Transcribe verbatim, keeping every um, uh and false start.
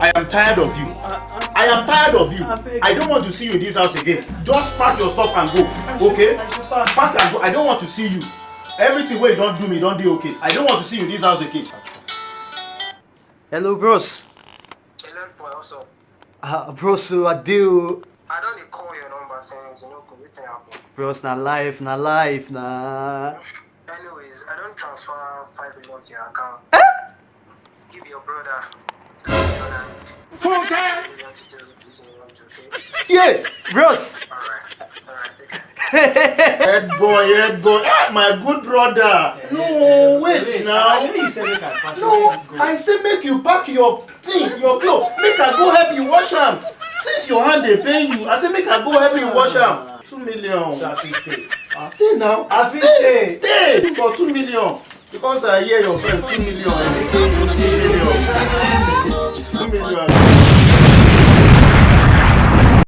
I am tired of you. I am tired of you. I don't want to see you in this house again. Just pack your stuff and go, okay? Pack and go. I don't want to see you. Everything wey you don do me don dey okay. I don't want to see you in this house again. Hello, bros. Hello, boy, what's up? Uh, bros, so I do. I don't dey call your number since you know wetin happen. Bros, na life, na life, na. Anyways, I don transfer five million to your account. Give your brother. Funke! Yeah, bros. Alright, alright, take care. Head boy, head boy. Ah, my good brother. No, wait now. No, I say make you pack your thing, your clothes. Make I go help you wash am. Since your hand dey pain you, I say make I go help you wash am. Two million. So I fit stay. Ah, stay now. I fit Stay, stay. Stay for two million. Because I hear your friend two million. Eh? Two million.